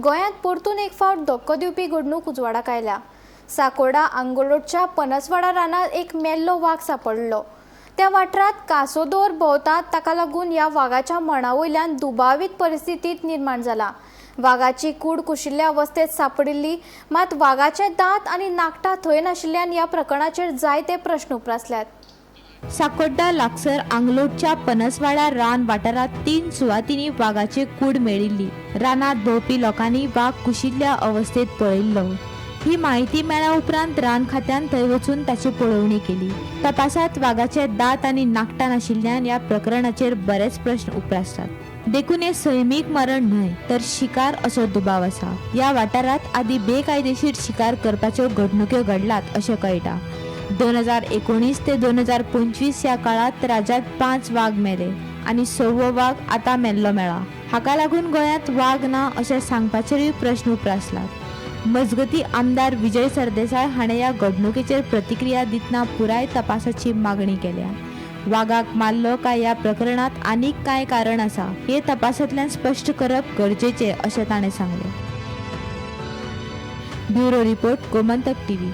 गोंयांत परतून एक फावट धक्को दिवपी घडणूक उजवाडाक आयल्या. साकोर्डा आंगलोटच्या पनसवाडा रानांत एक मेल्लो वाग सापडलो. त्या वाठारांत कासोदोर भोंवतात, ताका लागून ह्या वागाच्या मरणा वयल्यान दुबावीत परिस्थितीत निर्माण जाला. वागाची कूड कुशिल्ल्या अवस्थेत सापडिल्ली, मात वागाचे दांत आनी नाकटां थंय नाशिल्ल्यान ह्या प्रकरणाचेर जायते प्रश्न उप्रासल्यात. साकोड्डा लागसर आंगलोटच्या पनसवाडा रान वाठारांत 3 सुवातींनी वागाची कूड मेळिल्ली. रानांत भोंवपी लोकांनी वाग कुशिल्ल्या अवस्थेत पळयल्लो. ही म्हायती मेळ्ळ्या उपरांत रान खात्यान थंय वचून ताची पळोवणी केली. तपासात वागाचे दांत आनी नाकटां नाशिल्ल्यान ह्या प्रकरणाचेर बरेच प्रश्न उप्रासतात. देखून हे सैमीक मरण न्हय तर शिकार असो दुबाव आसा. ह्या वाठारांत आदी बेकायदेशीर शिकार करपाच्यो घडणुक्यो घडलात अशें कळटा. 2019 ते 2025 ह्या काळांत राज्यांत 5 वाग मेले आनी 6वो वाग आतां मेल्लो मेळ्ळा. हाका लागून गोंयांत वाग ना अशें सांगपाचेरूय प्रश्न उप्रासलात. मजगती आमदार विजय सरदेसाय हाणें ह्या घडणुकेचेर प्रतिक्रिया दितना पुराय तपासाची मागणी केल्या. वागाक मारलो काय ह्या प्रकरणांत आनीक कांय कारण आसा हे तपासांतल्यान स्पश्ट करप गरजेचें अशें ताणें सांगलें. Bureau report, Gomantak TV.